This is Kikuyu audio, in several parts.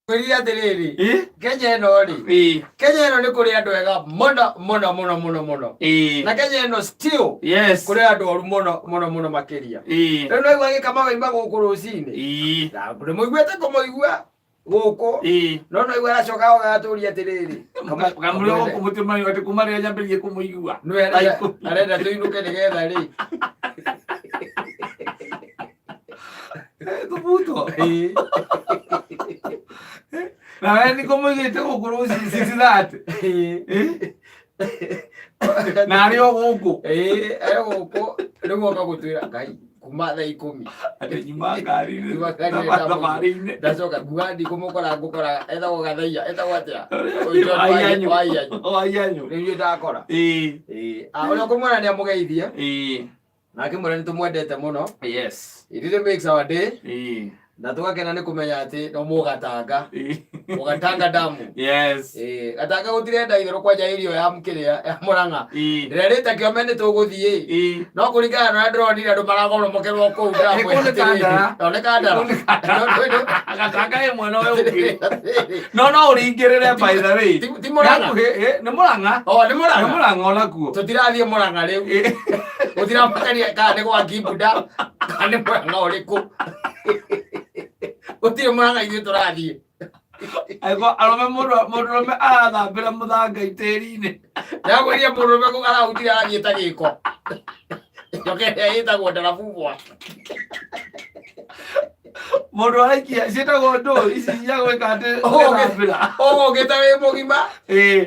Ngwĩrire atĩrĩrĩ, Kenya ĩno rĩ, Kenya ĩno nĩ kũrĩ andũ ega mũno mũno mũno mũno mũno. Na Kenya ĩno still kũrĩ andũ oru mũno mũno mũno makĩria. Rĩu no igua gĩkama waima gũkũ rũcinĩ. Na nĩ mũiguĩte kũmũigua gũkũ. No no igua aracoka agatũria atĩrĩrĩ. Kamũrĩ gũkũ mũtimanĩ atĩ kuma rĩrĩa nyambĩrĩirie kũmũigua. Nĩwe arenda tũinũke nĩgetha rĩ. Tũbuto. Na we nĩ kũmũigĩte gũkũ rũcinĩ 6:30. Na arĩ o gũkũ. Ĩĩ, arĩ gũkũ rĩu oka gũtwĩra Ngai kuma thaa 10. Atĩ nyuma ngari-inĩ. Nyuma ngari-inĩ thabarĩ-inĩ. Ndacoka nguga ndikũmũkora ngũkora etagwo Gathaiya etagwo atĩa? Waiyanyu. Waiyanyu. Waiyanyu. Rĩu niĩ ndakora. Ĩĩ. Ah, ũrĩa ũkũmwona nĩ amũgeithie. Na akĩmwĩra nĩ tũmwendete mũno. It really makes our day. Na tũgakena nĩ kũmenya atĩ no mũgatanga. Mũgatanga damu. Ĩĩ, gatanga gũtirenda itherũ kwanja irio ya kĩrĩa ya Mũrang'a. Ndĩrerĩte kĩome nĩ tũgũthiĩ. No kũringana na ũrĩa ndĩronire andũ maragoromokerwo kũu ndĩramwĩra Ĩ, kũu nĩ atĩrĩrĩ. Kandara. No nĩ Kandara. Kũu nĩ Kandara. Gatanga ĩ mwena ũyũ ũngĩ. No no ũringĩrĩre by the way. Ti Mũrang'a? Hakuhĩ, nĩ Mũrang'a. O, nĩ Nĩ Mũrang'a. Mũrang'a onakuo. Tũtirathiĩ Mũrang'a rĩu. Gũtiramakania kana nĩ gwa Kimbuda kana nĩ Mũrang'a ũrĩkũ. Gũtirĩ Mũrang'a ithuĩ tũrathiĩ. Angĩkorwo arũme mũndũ mũndũrũme arathambĩra mũthanga tĩri-inĩ. Ndagwĩria mũndũrũme kũ arahutire arathiĩ ta gĩko. Njoka ĩrĩa ĩtagwo ndarabubwa. Mũndũ araikia ciĩtagwo ndũ ici cia gwĩka atĩ gwĩthambĩra. Ũgũkĩte wĩ mũgima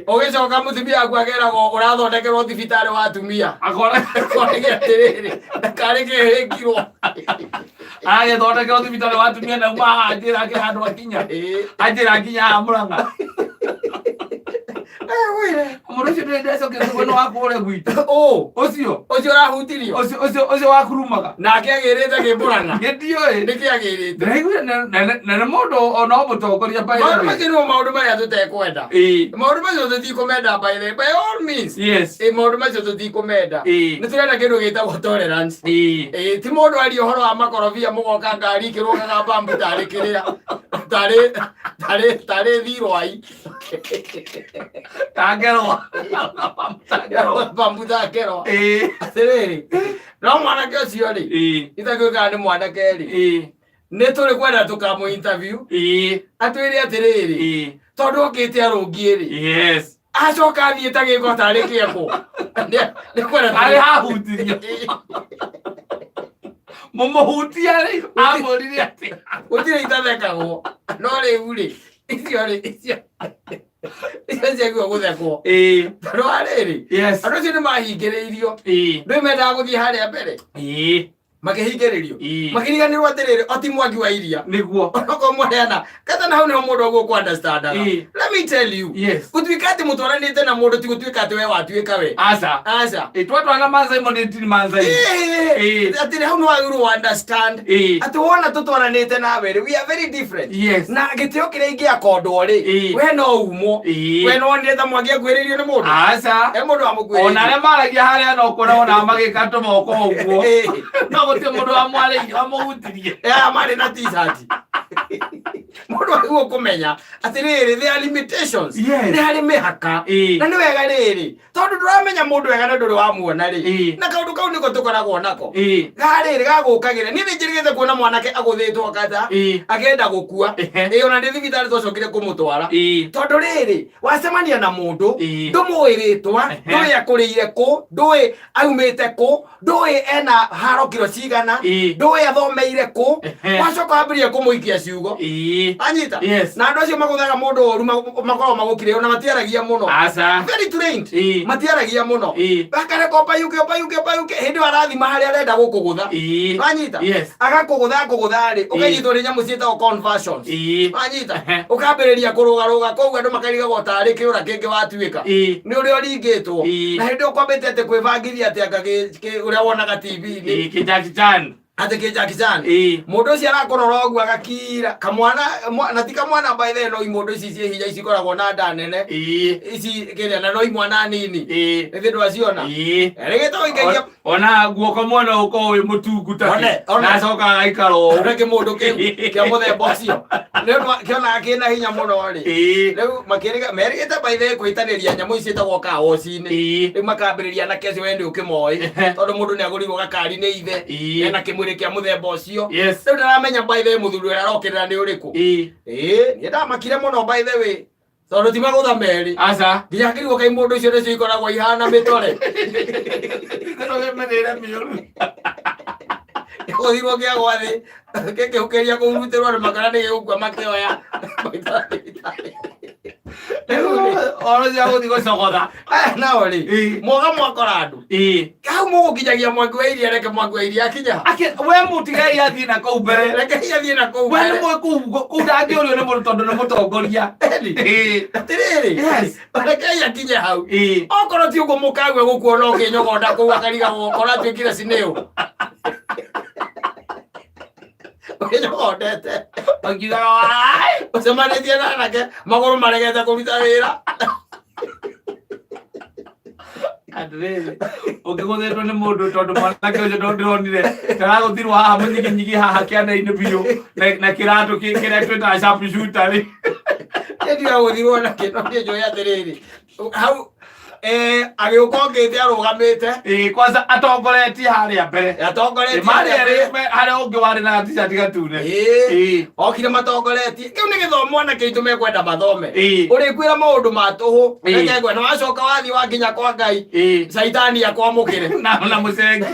ũgĩcoka mũtumia waku akeragwo ũrathondekerwo thibitarĩ wa atumia. Akora Korege atĩrĩrĩ, karĩ kĩhĩngirwo. Agĩthondekerwo thibitarĩ wa atumia na uma haha anjĩra akĩra handũ akinya. Anjĩra akinya haha Mũrang'a. Mũndũ ũcio ndĩrĩ ndacokire mwena wa kũrĩa gwitũ. Ũ, Ũcio ũcio ũrahutirio. ũcio ũcio ũcio wakurumaga. Nake agĩrĩte kĩmũrang'a. Gĩtiũĩ. Nĩkĩ agĩrĩte? Ndĩraiguire na nĩ mũndũ ona mũtongoria by the Maũndũ way. macio nĩmo maũndũ marĩa tũtekwenda. Maũndũ macio tũtikũmenda by the by all means. Ĩ, maũndũ macio tũtikũmenda. Nĩ tũrenda kĩndũ gĩtagwo tolerance. Ĩ, ti mũndũ aria ũhoro wa makorobia mũgoka ngari ikĩrũgaga bambu tarĩ kĩrĩa tarĩ tarĩ tarĩ thirwai. Tangerwa. Tangerwa. Bambu takerwa. Atĩrĩrĩ, no mwanake ũcio rĩ, itagĩũĩ kana nĩ mwanake rĩ, nĩ tũrĩ kwenda tũkamũ interview atwĩre atĩrĩrĩ, tondũ okĩte arũngiĩ rĩ, acoka athiĩ ta gĩko tarĩ kĩekwo. Nĩ kwenda Arĩ hahutirio. Mũmũhutia rĩ, amwĩrire atĩ. Gũtirĩ itathekagwo, no rĩu rĩ, icio rĩ, icio icio ciagĩrĩirwo gũthekwo. Tondũ wa rĩrĩ, andũ acio nĩ mahingĩrĩirio. Ndũĩ mendaga gũthiĩ harĩa mbere. Makĩhingĩrĩrio. Makĩriganĩrwo atĩrĩrĩ, o ti Mwangi wa Iria. Nĩguo. Onokorwo mwaheana, kata na hau nĩho mũndũ agũkũ understandaga. Let me tell you. Gũtuĩka atĩ mũtwaranĩte na mũndũ ti gũtuĩka atĩ we watuĩka we. Aca. Aca. Ĩ, twatwarana Manzai mo nĩ tiri Manzai. Atĩrĩ hau nĩ wagĩrĩirwo understand. Atĩ wona tũtwaranĩte nawe rĩ, we are very different. Na gĩtĩo kĩrĩa ingĩakondwo rĩ, we no umwo. We no wonire ta Mwangi akuhĩrĩirio nĩ mũndũ. Aca. He mũndũ wamũkuhĩrĩirie. Ona arĩa maragia harĩa no kuona wonaga magĩka tũmoko ũguo. No gũtirĩ mũndũ wamwarĩirie wamũhutirie. Aya marĩ na t-shirt. Mũndũ agĩrĩirwo kũmenya atĩrĩrĩ, there are limitations. Nĩ harĩ mĩhaka. Na nĩ wega rĩrĩ, tondũ ndũramenya mũndũ wega na ndũrĩ wamuona rĩ. Na kaũndũ kau nĩko tũkoragwo nako. Ga rĩrĩ gagũkagĩra. Niĩ nĩ njĩrĩgĩte kuona mwanake agũthĩtwo kata, akĩenda gũkua. Ĩ, ona ndĩ thibitarĩ twacokire kũmũtwara. Tondũ rĩrĩ, wacemania na mũndũ, ndũmũĩ rĩtwa, ndũĩ akũrĩire kũ, ndũĩ aumĩte kũ, ndũĩ ena haro kiro cigana, ndũĩ athomeire kũ, wacoka wambĩrĩria kũmũikia ciugo. Anyita? Na andũ acio magũthaga mũndũ ũru makoragwo magũkire ona matiaragia mũno. Aca. Very trained. Matiaragia mũno. Akareka ũpayuke ũpayuke ũpayuke hĩndĩ ĩyo arathima harĩa arenda gũkũgũtha. Wanyita? Agakũgũtha akũgũtha rĩ, ũkanyitwo nĩ nyamũ ciĩtagwo conversions. Wanyita? Ũkambĩrĩria kũrũgarũga kũu andũ makarigagwo tarĩ kĩũra kĩngĩ watuĩka. Nĩ ũrĩa ũringĩtwo. Na hĩndĩ ĩyo ũkwambĩte atĩ kwĩbangithia atĩ anga ũrĩa wonaga TV-inĩ. Kĩ Jackie Chan. Atĩ kĩ Jackie Chan. Ĩĩ. Mũndũ ũcio arakũrora ũguo agakira kamwana na ti kamwana by the way, no imũndũ ici ciĩ hinya ici ikoragwo na nda nene. Ĩĩ. Ici kĩrĩa na no imwana nini. Ĩĩ. Nĩthĩ ndwaciona. Ĩĩ. Erĩgĩte gũikagia Ona guoko mwena ũkorwo wĩ mũtungu ta One, one. na acoka agaikara ũũ. Ona kĩmũndũ kĩu kĩa mũthemba ũcio nĩ ũndũ kĩonaga kĩna hinya mũno rĩ. Ĩĩ. Rĩu makĩrĩga merĩgĩte by the way kwĩtanĩria nyamũ ici ciĩtagwo kawoci-inĩ. Ĩĩ. Rĩu makambĩrĩria anake acio we nĩ ũkĩmoĩ tondũ mũndũ nĩ agũrirwo gakari nĩ ithe. Ĩĩ. Ena kĩmwĩrĩ kĩa mũthemba ũcio. Yes. Rĩu ndaramenya by the way mũthuri ũrĩa arokĩrĩra nĩ ũrĩkũ. Ĩĩ. Ĩĩ, niĩ ndamakire mũno by the way tondũ ti magũtha merĩ. Aca. Nginya ngĩrigwo kaĩ mũndũ icio nĩcio ikoragwo ihana mĩtore. Ĩno nĩ mĩrĩre mĩũru. Gũthirwo kĩagwa thĩ gĩkĩhukeria kũhurutĩrwo andũ makara nĩ gĩgũkua makĩoya. Oro cia gũthiĩ gũcogotha. Aya nao rĩ, Ĩĩ. mwoga mwakora andũ Ĩĩ. hau mũgũkinyagia mwangi wa iria, reke mwangi wa iria akinya. Ake we mũtigai athiĩ na kũu mbere. Reke athiĩ na kũu We nĩ mbere. mwe kũu kũu ndangĩũrio nĩ mũndũ tondũ nĩ mũtongoria. Ĩni. Ĩĩ. Atĩrĩrĩ, Yes. rekei akinye hau. Ĩĩ. Okorwo ti ũguo mũkague gũkuona ũkĩnyogonda kũu akarigagwo okorwo atuĩkire cinĩũ ũkĩnyogondete. Akiugaga waai. Ũcemanĩtie na anake magũrũ maregete kũruta wĩra. Atĩrĩrĩ, ũngĩgũthĩtwo nĩ mũndũ tondũ mwanake ũcio ndo ndĩronire taragũthirwo haha mũnyiginyigi haha kĩanda-inĩ biũ na kĩratũ kĩrĩa twĩtaga sharp shooter rĩ. Nĩ gũthirwo na kĩno niĩ njũĩ atĩrĩrĩ, hau agĩũka okĩte arũgamĩte. Ĩĩ, kwanza atongoretie harĩa mbere. Atongoretie marĩ harĩa mbere. erĩ harĩa ũngĩ warĩ na t-shirt gatune. Ĩĩ. Ĩĩ. Okire matongoretie kĩu nĩ gĩthomo anake aitũ mekwenda mathome. Ĩĩ. Ũrĩkwĩra maũndũ ma tũhũ. Ĩĩ. Reke ngwe na wacoka wathiĩ wakinya kwa Ngai, Ĩĩ. caitani akwamũkĩre. Na mũcengi.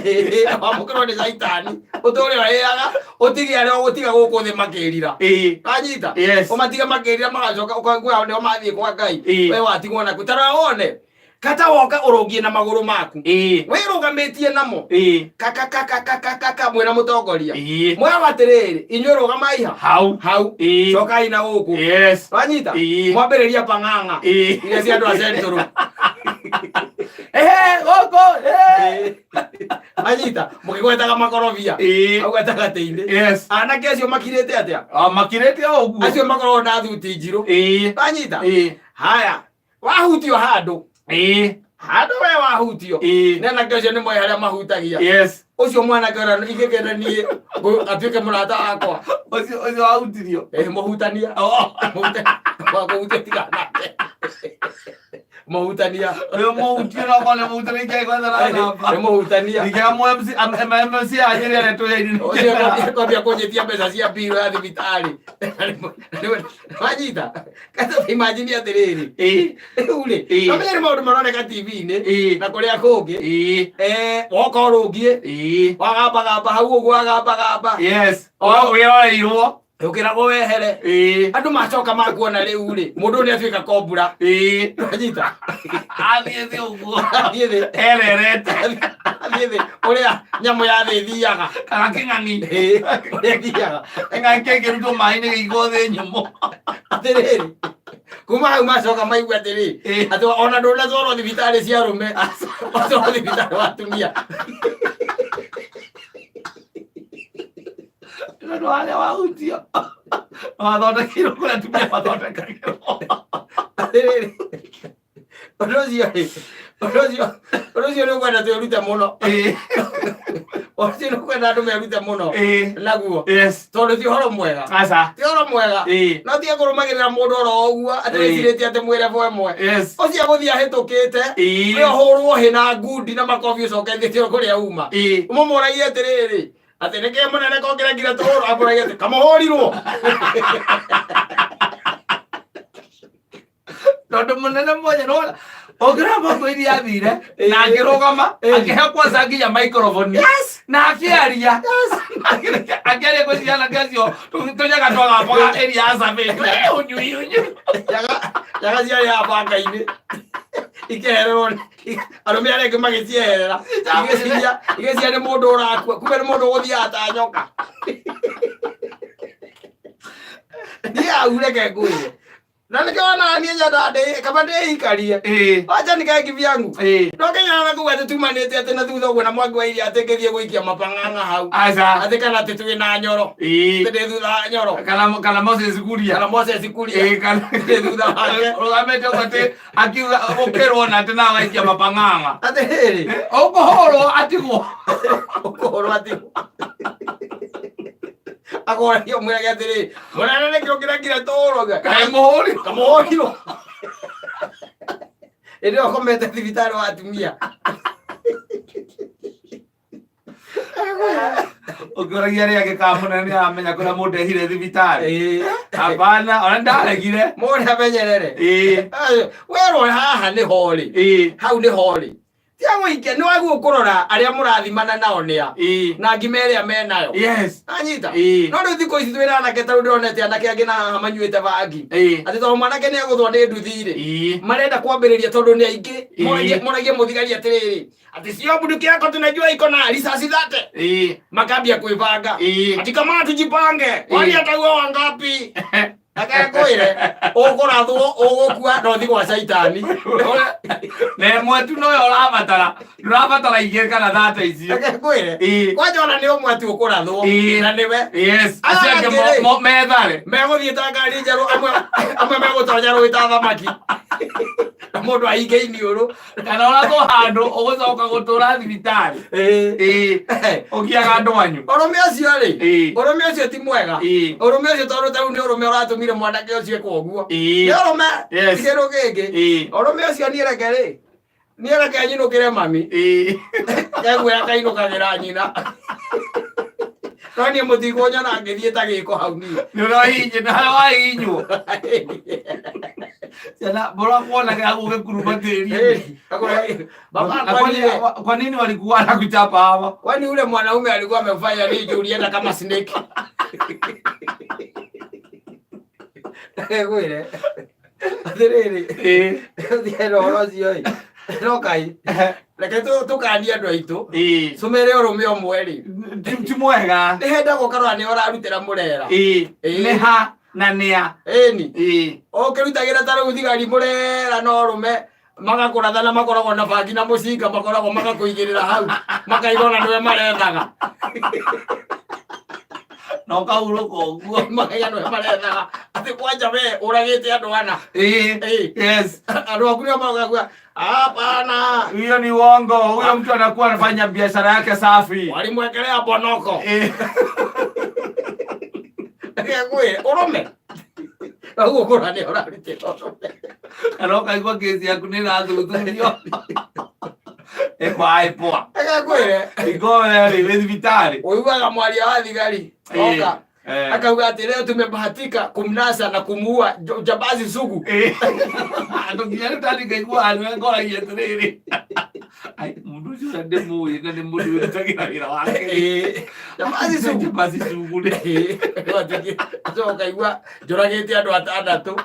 Wamũkĩrwo nĩ caitani ũtũre ũrĩaga ũtige arĩa ũgũtiga gũkũ thĩ makĩrira. Ĩĩ. Kanyita. Yes. Ũmatige makĩrira magacoka ũkaigua nĩo mathiĩ kwa Ngai. Ĩĩ. We watigwo naku tarora wone kata woka ũrũngie na magũrũ maku. Ĩĩ. Wĩrũgamĩtie namo. Ĩĩ. Kaka kaka kaka kaka mwĩna mũtongoria. Ĩĩ. Mwega atĩrĩrĩ, inyuĩ rũgamai ha Hau. hau. Ĩĩ. Cokai na gũkũ. Yes. Wanyita. Ĩĩ. Mwambĩrĩria pang'ang'a. Ĩĩ. Iria cia andũ a Central. Ehe, gũkũ. Ehe. Wanyita mũkĩgwetaga makorobia. Ĩĩ. Hau gatagatĩ-inĩ. Yes. Anake acio makirĩte atĩa? Ah, makirĩte o ũguo. Acio makoragwo na thuti njirũ. Ĩĩ. Wanyita. Ĩĩ. Haya, wahutio handũ. Ĩĩ. Handũ we wahutio. Ĩĩ. Nĩ anake acio nĩ moĩ harĩa mahutagia. Yes. Ũcio mwanake ũrĩa ingĩkenda niĩ atuĩke mũrata wakwa. Ũcio wahutirio. Ĩ mũhutania. Oh. Wa kũhutia tiga nake. Mũhutania. Ũyũ mũhutie no kone mũhutania ingĩ gwetha namba. Nĩ mũhutania. Ningĩ mu MC MC anyĩrĩ arĩa tũyaini. Ũcio kwambia kũnjĩtia mbeca cia mbirũ ya thibitarĩ. Wanyita. Kata imagine atĩrĩrĩ. Ĩĩ. Rĩu rĩ, Ĩĩ. no menye nĩ maũndũ maroneka TV-inĩ Ĩĩ. na kũrĩa kũngĩ. Ĩĩ. Woka ũrũngiĩ, Ĩĩ. wagambagamba hau ũguo wagambagamba. Yes. O wĩroreirwo. Ũkĩragwo wehere. Ĩĩ. Andũ macoka makuona rĩu rĩ, mũndũ ũyũ nĩ atuĩka kombura. Ĩĩ. Wanyita. Athiĩ thĩ ũguo. Athiĩ thĩ. Ererete. Athiĩ thĩ ũrĩa nyamũ ya thĩ ĩthiaga. Kana kĩng'ang'i. Ĩĩ, ũrĩa ĩthiaga. Kĩng'ang'i kĩngĩrutwo maĩ-inĩ gĩigwo thĩ nyũmũ. Atĩrĩrĩ, kuma hau macoka maigua atĩrĩ, Ĩĩ. atĩ ona ndũnatwarwo thibitarĩ cia arũme, watwarwo thibitarĩ wa atumia. Tondũ harĩa wahutio. Wathondekeirwo kũrĩa atumia mathondekagĩrwo. Atĩrĩrĩ, ũndũ ũcio rĩ, ũndũ ũcio nĩ ũkwenda twĩrute mũno. Ĩĩ. Ũndũ ũcio nĩ ũkwenda andũ merute mũno. Ĩĩ. Naguo. Yes. Tondũ ti ũhoro mwega. Aca. Ti ũhoro mwega. Ĩĩ. No tiga kũrũmagĩrĩra mũndũ oro ũguo atĩ Ĩĩ. wĩcirĩtie atĩ mwĩ level ĩmwe. Yes. Ũcio agũthiĩ ahĩtũkĩte. Ĩĩ. Nĩ ũhũrwo hĩ na ngundi na makobi ũcoke thĩ kũrĩa uma. Ĩĩ. Ũmũmũragie atĩrĩrĩ, atĩ nĩkĩ mũnene kongĩrengire tũhũrwo, amũragie atĩ kamũhũrirwo. Tondũ mũnene mwanya nĩwona ũngĩrora mũndũ iria athire na akĩrũgama akĩheo kwanza nginya microphone na akĩaria akĩaria kwĩ ciana acio tũnyaga twagambaga ĩria ya cabĩtwo ũnyui ũnyui. Nyaga ciarĩ haha banga-inĩ ikehererwo arũme arĩa angĩ magĩcieherera igĩciria nĩ mũndũ ũrakua, kumbe nĩ mũndũ ũgũthiaga ta nyoka. Niĩ hau reke ngwĩre. Na nĩkĩo wonaga niĩ nyendaga kaba ndĩikarie. Wacha nikae kivyangu. No Kenya na kuga atĩ tumanĩte atĩ na thutha ũguo na Mwangi wa Iria atĩ ngĩthiĩ gũikia mapang'ang'a hau. Aca. Atĩ kana atĩ twĩ na Nyoro. Atĩ ndĩ thutha wa Nyoro. Kana Moses Kuria. Kana Moses Kuria. Kana Ndĩ thutha wake. Rũgamĩte ũguo atĩ akiuga ũkĩrwo na atĩ nawe waikia mapang'ang'a. Atĩrĩrĩ. Ũkũhũrwo atigwo. Ũkũhũrwo atigwo. Akoragia mwĩrage atĩrĩ, mũnene nĩkĩ ũkĩrekire tũhũrwo? Kaĩ mũhũrirwo? Kamũhũrirwo. Ĩndĩ ũkomete thibitarĩ wa atumia. Ũkĩũragia arĩa angĩ kana mũnene nĩ aramenya kũrĩa mũndehire thibitarĩ. Hapana, ona ndaregire. Mũrĩ amenyerere. Werwo haha nĩ ho rĩ. Hau nĩ ho rĩ. Tia gũikia nĩ wagwo kũrora arĩa mũrathimana nao nĩa. Na ngima ĩrĩa menayo. Anyita. No rĩu thikũ ici twĩna anake ta rĩu ndĩronete anake angĩ na haha manyuĩte bangi. Atĩ tondũ mwanake nĩ agũthwo nĩ nduthi rĩ. Marenda kwambĩrĩria tondũ nĩ aingĩ. Moragie mũthigari atĩrĩrĩ. Ati sio bunduki yako tunajua iko na risasi thate. Makambia kuipanga. Ati kama tujipange. Kwani ataua wangapi? Akakwire ũkũrathwo ũgũkua na ũthiĩ gwa caitani. Na ĩmwe tu noyo ũrabatara. Ndũrabatara igĩrĩ kana thate icio. Akakwire. Kwanja ona nĩ ũmwe tu ũkũrathwo. Na nĩwe. Yes. Aya Acio angĩ angĩ-rĩ. methare. Megũthiĩ ta ngari njerũ amwe megũtonya rũĩ ta thamaki. Na mũndũ ahinge iniũrũ. Kana ũrathwo handũ ũgũcoka gũtũra thibitarĩ. Ũgiaga andũ anyu. Ũrũme ũcio rĩ, ũrũme ũcio ti mwega. Ũrũme ũcio tondũ ta rĩu nĩ ũrũme ũratũmire mwanake ũcio eka ũguo. Nĩ ũrũme, ti kĩndũ kĩngĩ. Ũrũme ũcio niĩ reke rĩ, niĩ reke nyinũkĩre mami. Keguoya kainũkagĩra nyina. No niĩ mũtikũnyona ngĩthiĩ ta gĩko hau niĩ. Nĩ ũrahihinywo, na harĩa wahihinywo. Ciana, mbora kuonaga gũgĩkuruma tĩri-inĩ. Baba, Na kwa nini walikuwa wanakuchapa hawa? Kwani ule mwanaume alikuwa amefanya nini ulienda kama snake? Ngwire. Atĩrĩrĩ. Thiĩ na ũhoro ũcio ĩ. No kai. Reke tũkanie andũ aitũ. Tũmere ũrũme ũmwe rĩ. Ti mwega. Nĩ hendaga ũkarora nĩ ũrarutĩra mũrera. Nĩ ha na nĩa. Ĩni. Ũkĩrutagĩra ta rĩu thigari mũrera na ũrũme magakũratha na makoragwo na bangi na mũcinga makoragwo magakũigĩrĩra hau makaiga ona nĩwe marethaga. Na ũkahurũka ũguo. Makaiga nĩwe marethaga atĩ kwanja we ũragĩte andũ ana. Yes. Andũ aku nĩo maroga hapana. Hiyo ni uongo. Huyo mtu anakuwa anafanya biashara yake safi. Walimwekelea bonoko. Ngwĩre ũrũme. Ũguo kũra nĩ ũrarutĩra ũrũme. Kana ũkaigua kesi yaku nĩ ĩrathuthurio. Ĩkwaĩpwa. Ngwĩre. Iko rĩ wĩ thibitarĩ. Ũiguaga mwaria wa thigari. Oka. Akauga atĩ leo tumebahatika kumnasa na kumuua jambazi sugu. Andũ nginya rĩu tani ngaigua handũ ngoragia atĩrĩrĩ. Ai, mũndũ ũcio ũrĩa ndĩmũĩ na nĩ mũndũ wĩrutagĩra wĩra wake. Jambazi sugu. Jambazi sugu rĩ. Acoka ũkaigua njũragĩte andũ atandatũ.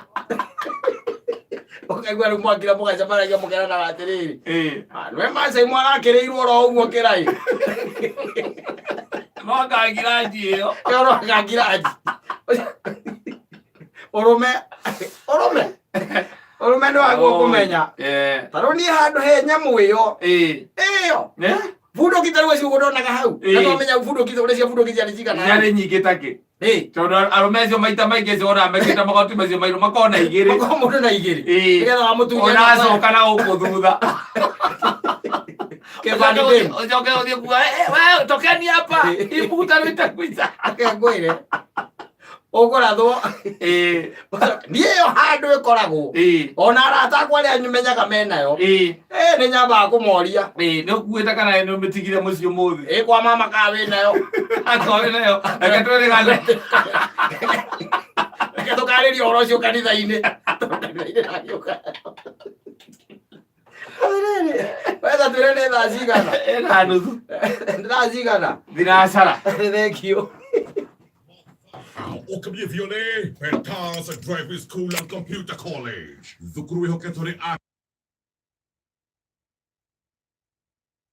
Ũkaigua rĩu mwakira mũgacemanagia mũkeranaga atĩrĩrĩ. Nĩwe Maasai mwarakĩrĩirwo oro ũguo kĩrai. No akangiraji ĩyo. Ĩyo no akangiraji. Ũrũme. Ũrũme. Ũrũme nĩ waguo kũmenya. Ta rĩu niĩ handũ he nyamũ ĩyo. Ĩyo. Bunduki ta rĩu ũcio ndonaga hau. Na twamenya bunduki ũrĩa cia bunduki ciarĩ cigana. Ciarĩ nyingĩ takĩ. Tondũ arũme acio maita maingĩ acio wonaga mekĩrĩte magoti macio mairũ makoragwo na igĩrĩ. Makoragwo mũndũ na igĩrĩ. Nĩgetha wamũtunya Ona acoka na gũkũ thutha. Kevani Dame. Ũcoke ũthiĩ kuga, we, tokeni hapa. Ibuta rĩtakuica. Reke ngwĩre. Ũkũrathwo. Niĩ ĩyo handũ ĩkoragwo. Ona arata akwa arĩa menyaga menayo. Nĩ nyambaga kũmoria. Nĩ ũkuĩte kana nĩ ũmĩtigire mũciĩ ũmũthĩ? Kwa mama kana wĩnayo. Akorwo wĩnayo, reke twĩrĩgane. Reke tũkarĩrie ũhoro ũcio kanitha-inĩ. Kanitha-inĩ ndagĩũka. Atĩrĩrĩ, wetha twĩre nĩ thaa cigana? Ĩna nuthu. Nĩ thaa cigana? Thinacara. Thank you. Ũkĩmithio nĩ Petals Driving School and Computer College. Thukuru wĩhoketwo nĩ